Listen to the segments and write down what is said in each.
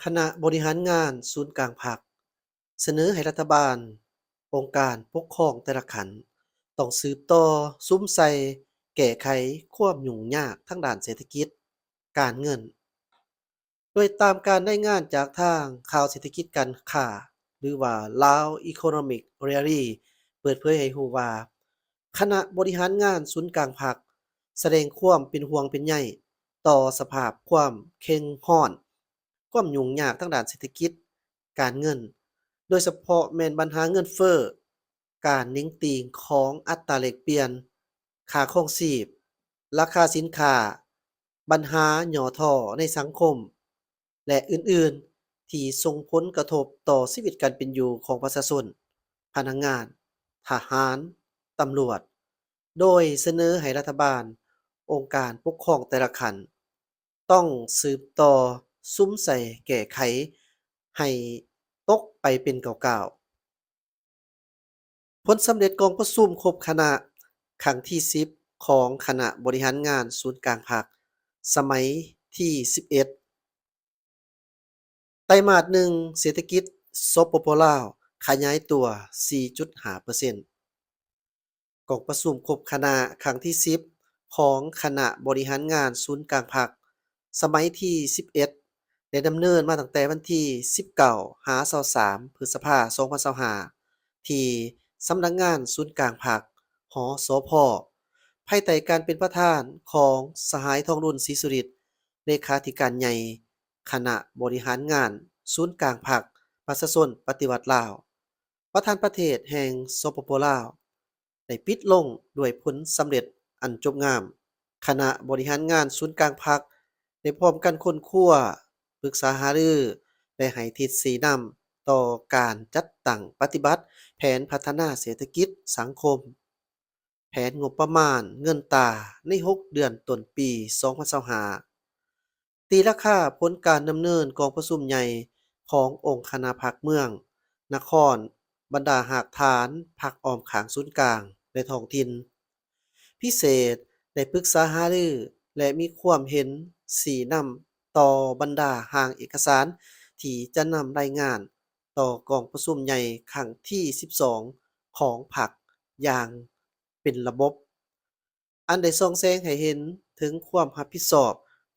ະນະບໍລິຫານງານສູນກາງພັກ ສະເໜີໃຫ້ລັດຖະບານ, ອົງການປົກຄອງແຕ່ລະຂັ້ນ ຕ້ອງສືບຕໍ່ສຸມໃສ່ແກ້ໄຂຄວາມຫຍຸ້ງຍາກທາງດ້ານເສດຖະກິດ, ການເງິນ. ໂດຍຕາມການລາຍງານຈາກທາງຂ່າວເສດຖະກິດການຄ້າ ຫຼືວ່າ Lao Economic Diary ເປີດເຜີຍໃຫ້ຮູ້ວ່າ ຄະນະບໍລິຫານງານສູນກາງພັກ ສະແດງຄວາມເປັນຫ່ວງເປັນໃຍຕໍ່ສະພາບຄວາມເຄັ່ງຮ້ອນ, ຄວາມຫຍຸ້ງຍາກທາງດ້ານເສດຖະກິດ, ການເງິນ, ໂດຍສະເພາະແມ່ນບັນຫາເງິນເຟີ້, ການໜິງຕີງຂອງອັດຕາແລກປ່ຽນ, ຄ່າຄອງຊີບ, ລາຄາສິນຄ້າ, ບັນຫາຫຍໍ້ທໍ້ໃນສັງຄົມ ແລະ ອື່ນໆ ທີ່ສົ່ງຜົນກະທົບຕໍ່ຊີວິດການເປັນຢູ່ຂອງປະຊາຊົນ, ພະນັກງານ, ທະຫານ, ຕຳຫຼວດ, ໂດຍສະເໜີໃຫ້ລັດຖະບານ, ອົງການປົກຄອງແຕ່ລະຂັ້ນ ຕ້ອງສືບຕໍ່ສຸມໃສ່ແກ້ໄຂໃຫ້ຕົກໄປເປັນກ້າວໆ. ຜົນສຳເລັດກອງປະຊຸມຄົບຄະນະຄັ້ງທີສິບ ຂອງຄະນະບໍລິຫານງານສູນກາງພັກ ສະໄໝທີສິບເອັດ ໄຕມາດໜຶ່ງ ເສດຖະກິດ ສປປ ລາວ ຂະຫຍາຍຕົວສີ່ຈຸດຫ້າເປີເຊັນ. ກອງປະຊຸມຄົບຄະນະຄັ້ງທີສິບ ຂອງຄະນະບໍລິຫານງານສູນກາງພັກ ສະໄໝທີສິບເອັດ ໄດ້ດຳເນີນມາຕັ້ງແຕ່ວັນທີສິບເກົ້າ ຫາ ຊາວສາມ ພຶດສະພາ ສອງພັນຊາວຫ້າ ທີ່ສຳນັກງານສູນກາງພັກ ຫສພ ພາຍໃຕ້ການເປັນປະທານຂອງສະຫາຍ ທອງລຸນ ສີສຸລິດ ເລຂາທິການໃຫຍ່ ຄະນະບໍລິຫານງານສູນກາງພັກປະຊາຊົນປະຕິວັດລາວ, ປະທານປະເທດແຫ່ງ ສປປ ລາວ ໄດ້ປິດລົງດ້ວຍຜົນສຳເລັດອັນຈົບງາມ. ຄະນະບໍລິຫານງານສູນກາງພັກ ໄດ້ພ້ອມກັນຄົ້ນຄວ້າ, ປຶກສາຫາລື ແລະ ໃຫ້ທິດຊີ້ນຳຕໍ່ການຈັດຕັ້ງປະຕິບັດແຜນພັດທະນາເສດຖະກິດສັງຄົມ, ແຜນງົບປະມານເງິນຕາໃນຫົກເດືອນຕົ້ນປີສອງພັນຊາວຫ້າ, ຕີລາຄາຜົນການດຳເນີນກອງປະຊຸມໃຫຍ່ຂອງອົງຄະນະພັກເມືອງ, ນະຄອນ, ບັນດາຮາກຖານພັກອ້ອມຂ້າງສູນກາງ ແລະ ທ້ອງຖິ່ນ. ພິເສດໄດ້ປຶກສາຫາລື ແລະ ມີຄວາມເຫັນຊີ້ນຳຕໍ່ບັນດາຮ່າງເອກະສານທີ່ຈະນຳລາຍງານຕໍ່ກອງປະຊຸມໃຫຍ່ຄັ້ງທີສິບສອງຂອງພັກຢ່າງເປັນລະບົບ. ອັນໄດ້ສ່ອງແສງໃຫ້ເຫັນເຖິງຄວາມຮັບຜິດຊອບ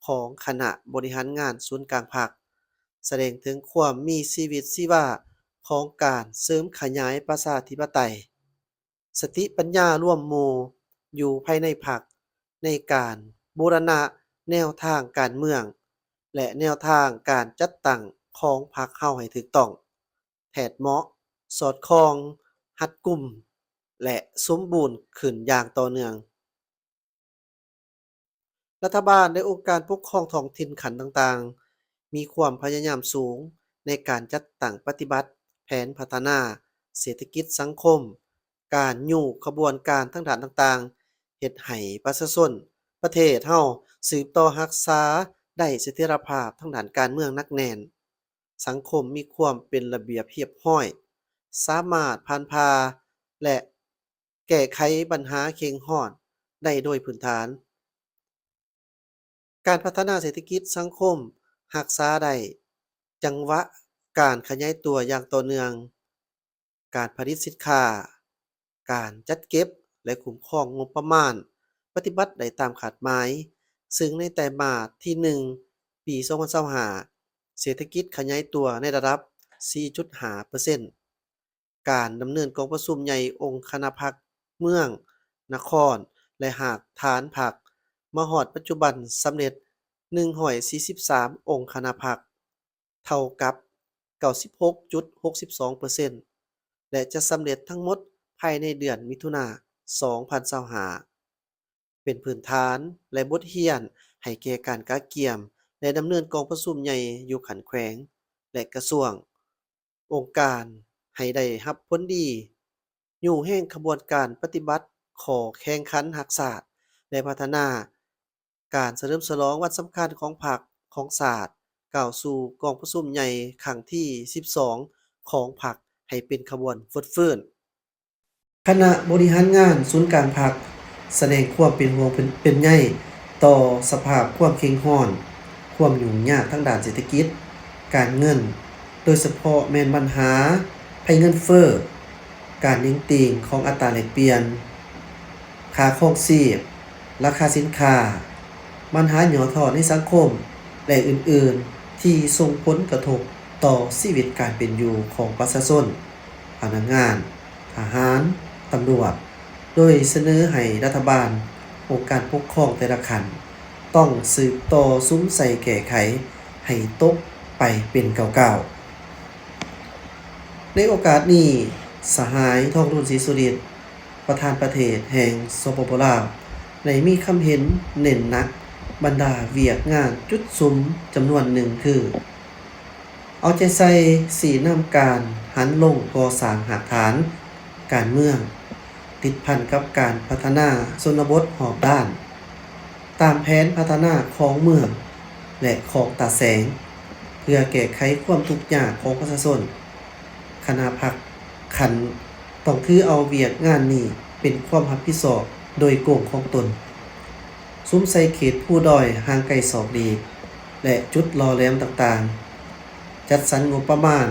ຂອງຄະນະບໍລິຫານງານສູນກາງພັກ, ສະແດງເຖິງຄວາມມີຊີວິດຊີວາຂອງການເສີມຂະຫຍາຍປະຊາທິປະໄຕ, ສະຕິປັນຍາລວມໝູ່ຢູ່ພາຍໃນພັກ ໃນການບູລະນະແນວທາງການເມືອງ ແລະ ແນວທາງການຈັດຕັ້ງຂອງພັກເຮົາໃຫ້ຖືກຕ້ອງ, ແທດເໝາະ, ສອດຄ່ອງ, ຮັດກຸມ ແລະ ສົມບູນຂຶ້ນຢ່າງຕໍ່ເນື່ອງ. ລັດຖະບານ ແລະ ອົງການປົກຄອງທ້ອງຖິ່ນຂັ້ນຕ່າງໆ ມີຄວາມພະຍາຍາມສູງໃນການຈັດຕັ້ງປະຕິບັດແຜນພັດທະນາເສດຖະກິດສັງຄົມ, ການຍູ້ຂະບວນການທາງດ້ານຕ່າງໆ ເຮັດໃຫ້ປະຊາຊົນປະເທດເຮົາສືບຕໍ່ຮັກສາໄດ້ສະຖຽນລະພາບທາງດ້ານການເມືອງໜັກແໜ້ນ. ສັງຄົມມີຄວາມເປັນລະບຽບຮຽບຮ້ອຍ, ສາມາດຜ່ານຜ່າ ແລະ ແກ້ໄຂບັນຫາເຄັ່ງຮ້ອນໄດ້ໂດຍພື້ນຖານ. ການພັດທະນາເສດຖະກິດສັງຄົມຮັກສາໄດ້ຈັງຫວະການຂະຫຍາຍຕົວຢ່າງຕໍ່ເນື່ອງ, ການຜະລິດສິນຄ້າ, ການຈັດເກັບ ແລະ ຄຸ້ມຄອງງົບປະມານປະຕິບັດໄດ້ຕາມຄາດໝາຍ, ເຊິ່ງໃນໄຕມາດທີໜຶ່ງ ປີສອງພັນຊາວຫ້າ ເສດຖະກິດຂະຫຍາຍຕົວໃນລະດັບສີ່ຈຸດຫ້າເປີເຊັນ. ການດຳເນີນກອງປະຊຸມໃຫຍ່ອົງຄະນະພັກເມືອງ, ນະຄອນ ແລະ ຮາກຖານພັກ ມາຮອດປັດຈຸບັນສຳເລັດໜຶ່ງຮ້ອຍສີ່ສິບສາມອົງຄະນະພັກ, ເທົ່າກັບເກົ້າສິບຫົກຈຸດຫົກສິບສອງເປີເຊັນ ແລະ ຈະສຳເລັດທັງໝົດພາຍໃນເດືອນມິຖຸນາ ສອງພັນຊາວຫ້າ ເປັນພື້ນຖານ ແລະ ບົດຮຽນໃຫ້ແກ່ການກະກຽມ ແລະ ດຳເນີນກອງປະຊຸມໃຫຍ່ຢູ່ຂັ້ນແຂວງ ແລະ ກະຊວງ, ອົງການ ໃຫ້ໄດ້ຮັບຜົນດີ, ຍູ້ແຮງຂະບວນການປະຕິບັດຂໍ້ແຂ່ງຂັນຮັກຊາດ ແລະ ພັດທະນາການສະເຫຼີມສະຫຼອງວັນສຳຄັນຂອງພັກ, ຂອງຊາດ, ກ້າວສູ່ກອງປະຊຸມໃຫຍ່ຄັ້ງທີສິບສອງຂອງພັກໃຫ້ເປັນຂະບວນຟົດຟື້ນ. ຄະນະບໍລິຫານງານສູນກາງພັກ ສະແດງຄວາມເປັນຫ່ວງເປັນ ເປັນໃຍຕໍ່ສະພາບຄວາມເຄັ່ງຮ້ອນ, ຄວາມຫຍຸ້ງຍາກທາງດ້ານເສດຖະກິດ, ການເງິນ, ໂດຍສະເພາະແມ່ນບັນຫາໄພເງິນເຟີ້, ການເໜັງຕີງຂອງອັດຕາແລກປ່ຽນ, ຄ່າຄອງຊີບ, ລາຄາສິນຄ້າ, ບັນຫາຫຍໍ້ທໍ້ໃນສັງຄົມ ແລະ ອື່ນໆ ທີ່ສົ່ງຜົນກະທົບຕໍ່ຊີວິດການເປັນຢູ່ຂອງປະຊາຊົນ, ພະນັກງານ, ທະຫານ, ຕຳຫຼວດ, ໂດຍສະເໜີໃຫ້ລັດຖະບານ, ອົງການປົກຄອງແຕ່ລະຂັ້ນ ຕ້ອງສືບຕໍ່ສຸມໃສ່ແກ້ໄຂໃຫ້ຕົກໄປເປັນກ້າວໆ. ໃນໂອກາດນີ້, ສະຫາຍ ທອງລຸນ ສີສຸລິດ ປະທານປະເທດແຫ່ງ ສປປ ລາວ ໄດ້ມີຄຳເຫັນເນັ້ນໜັກບັນດາວຽກງານຈຸດສຸມຈຳນວນໜຶ່ງຄື ເອົາໃຈໃສ່ຊີ້ນຳການຫັນລົງກໍ່ສ້າງຮາກຖານການເມືອງ ຕິດພັນກັບການພັດທະນາຊົນນະບົດຮອບດ້ານ ຕາມແຜນພັດທະນາຂອງເມືອງ ແລະ ຂອງຕາແສງ ເພື່ອແກ້ໄຂຄວາມທຸກຍາກຂອງປະຊາຊົນ. ຄະນະພັກຂັ້ນຕ້ອງຖືເອົາວຽກງານນີ້ເປັນຄວາມຮັບຜິດຊອບໂດຍກົງຂອງຕົນ. ສຸມໃສ່ເຂດພູດອຍຫ່າງໄກສອກຫຼີກ ແລະ ຈຸດຫຼໍ່ແຫຼມຕ່າງໆ, ຈັດສັນງົບປະມານ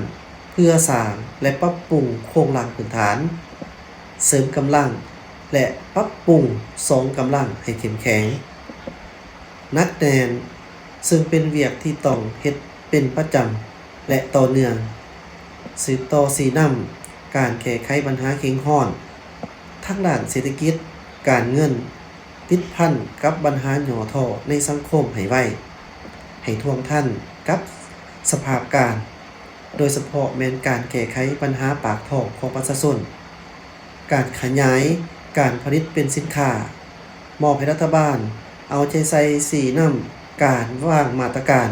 ເພື່ອສ້າງ ແລະ ປັບປຸງໂຄງລ່າງພື້ນຖານ, ເສີມກຳລັງ ແລະ ປັບປຸງສອງກຳລັງໃຫ້ເຂັ້ມແຂງ, ໜັກແໜ້ນ, ເຊິ່ງເປັນວຽກທີ່ຕ້ອງເຮັດເປັນປະຈຳ ແລະ ຕໍ່ເນື່ອງ, ສືບຕໍ່ຊີ້ນຳການແກ້ໄຂບັນຫາເຄັ່ງຮ້ອນທາງດ້ານເສດຖະກິດ, ການເງິນ, ຕິດພັນກັບບັນຫາຫຍໍ້ທໍ້ໃນສັງຄົມໃຫ້ໄວ, ໃຫ້ທ່ວງທັນກັບສະພາບການ, ໂດຍສະເພາະແມ່ນການແກ້ໄຂບັນຫາປາກທ້ອງຂອງປະຊາຊົນ, ການຂະຫຍາຍການຜະລິດເປັນສິນຄ້າ, ມອບໃຫ້ລັດຖະບານເອົາໃຈໃສ່ຊີ້ນຳການວາງມາດຕະການ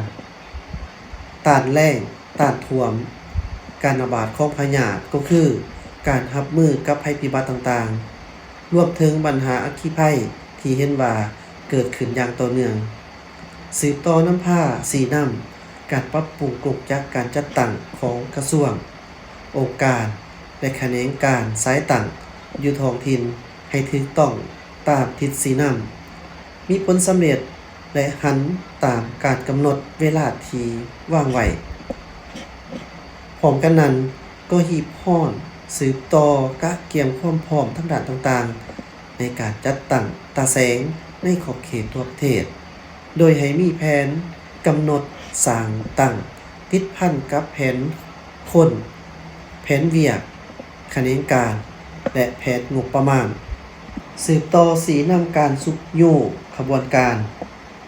ຕ້ານແລ້ງ, ຕ້ານຖ້ວມ, ການລະບາດຂອງພະຍາດ ກໍຄືການຮັບມືກັບໄພພິບັດຕ່າງໆ, ລວມເຖິງບັນຫາອັກຄີໄພທີ່ເຫັນວ່າເກີດຂຶ້ນຢ່າງຕໍ່ເນື່ອງ. ສືບຕໍ່ນຳພາຊີ້ນຳການປັບປຸງກົງຈັກການຈັດຕັ້ງຂອງກະຊວງ, ອົງການ ແລະ ຂະແໜງການສາຍຕັ້ງຢູ່ທ້ອງຖິ່ນໃຫ້ຖືກຕ້ອງຕາມທິດຊີ້ນຳ, ມີຜົນສຳເລັດ ແລະ ຫັນຕາມການກຳນົດເວລາທີ່ວາງໄວ້. ພ້ອມກັນນັ້ນ, ກໍຮີບຮ້ອນສືບຕໍ່ກະກຽມຄວາມພ້ອມທາງດ້ານຕ່າງໆ ໃນການຈັດຕັ້ງຕາແສງໃນຂອບເຂດທົ່ວປະເທດ, ໂດຍໃຫ້ມີແຜນກຳນົດສ້າງຕັ້ງ ຕິດພັນກັບແຜນຄົນ, ແຜນວຽກ, ຂະແໜງການ ແລະ ແຜນງົບປະມານ. ສືບຕໍ່ຊີ້ນຳການຊຸກຍູ້ຂະບວນການ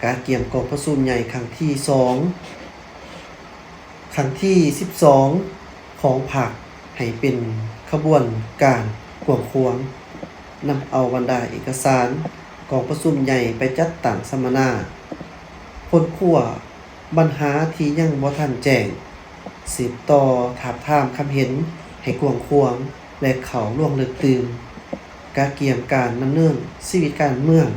ກະກຽມກອງປະຊຸມໃຫຍ່ຄັ້ງທີສອງ ຄັ້ງທີສິບສອງຂອງພັກໃຫ້ເປັນຂະບວນການກວ້າງຂວາງ, ນຳເອົາບັນດາເອກະສານກອງປະຊຸມໃຫຍ່ໄປຈັດຕັ້ງສຳມະນາ, ຄົ້ນຄວ້າບັນຫາທີ່ຍັງບໍ່ທັນແຈ້ງ, ສືບຕໍ່ທາບທາມຄຳເຫັນໃຫ້ກວ້າງຂວາງ ແລະ ເຂົ້າລວງເລິກຕື່ມ. ກະກຽມການດຳເນີນຊີວິດການເມືອງ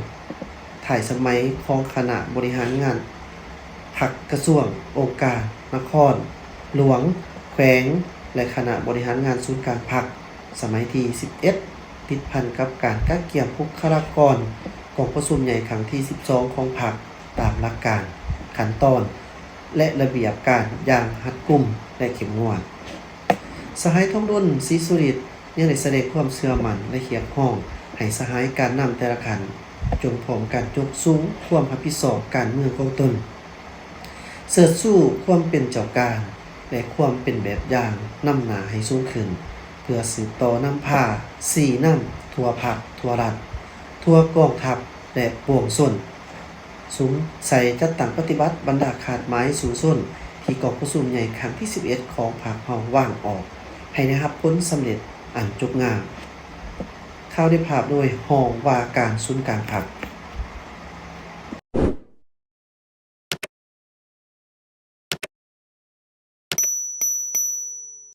ທ້າຍສະໄໝຂອງຄະນະບໍລິຫານງານພັກ, ກະຊວງ, ອົງການ, ນະຄອນຫຼວງ, ແຂວງ ແລະ ຄະນະບໍລິຫານງານສູນກາງພັກສະໄໝທີສິບເອັດ ຕິດພັນກັບການກະກຽມບຸກຄະລາກອນກອງປະຊຸມໃຫຍ່ຄັ້ງທີສິບສອງຂອງພັກ ຕາມຫຼັກການ, ຂັ້ນຕອນ ແລະ ລະບຽບການຢ່າງຮັດກຸມ ແລະ ເຂັ້ມງວດ. ສະຫາຍ ທອງລຸນ ສີສຸລິດ ຍັງໄດ້ສະແດງຄວາມເຊື່ອໝັ້ນ ແລະ ຮຽກຮ້ອງໃຫ້ສະຫາຍການນຳແຕ່ລະຂັ້ນ ຈົ່ງພ້ອມກັນຍົກສູງຄວາມຮັບຜິດຊອບການເມືອງຂອງຕົນ, ເຊີດຊູຄວາມເປັນເຈົ້າການ ແລະ ຄວາມເປັນແບບຢ່າງນຳໜ້າໃຫ້ສູງຂຶ້ນ, ເພື່ອສືບຕໍ່ນຳພາຊີ້ນຳທົ່ວພັກ, ທົ່ວລັດ, ທົ່ວກອງທັບ ແລະ ປວງຊົນ. ສຸມໃສ່ຈັດຕັ້ງປະຕິບັດບັນດາຄາດໝາຍສູ້ຊົນ ທີ່ກອງປະຊຸມໃຫຍ່ຄັ້ງທີສິບເອັດຂອງພັກເຮົາວາງອອກ ໃຫ້ໄດ້ຮັບຜົນສຳເລັດອັນຈົບງາມ. ຂ່າວໄດ້ພາບໂດຍຮອງວ່າການສູນກາງພັກ.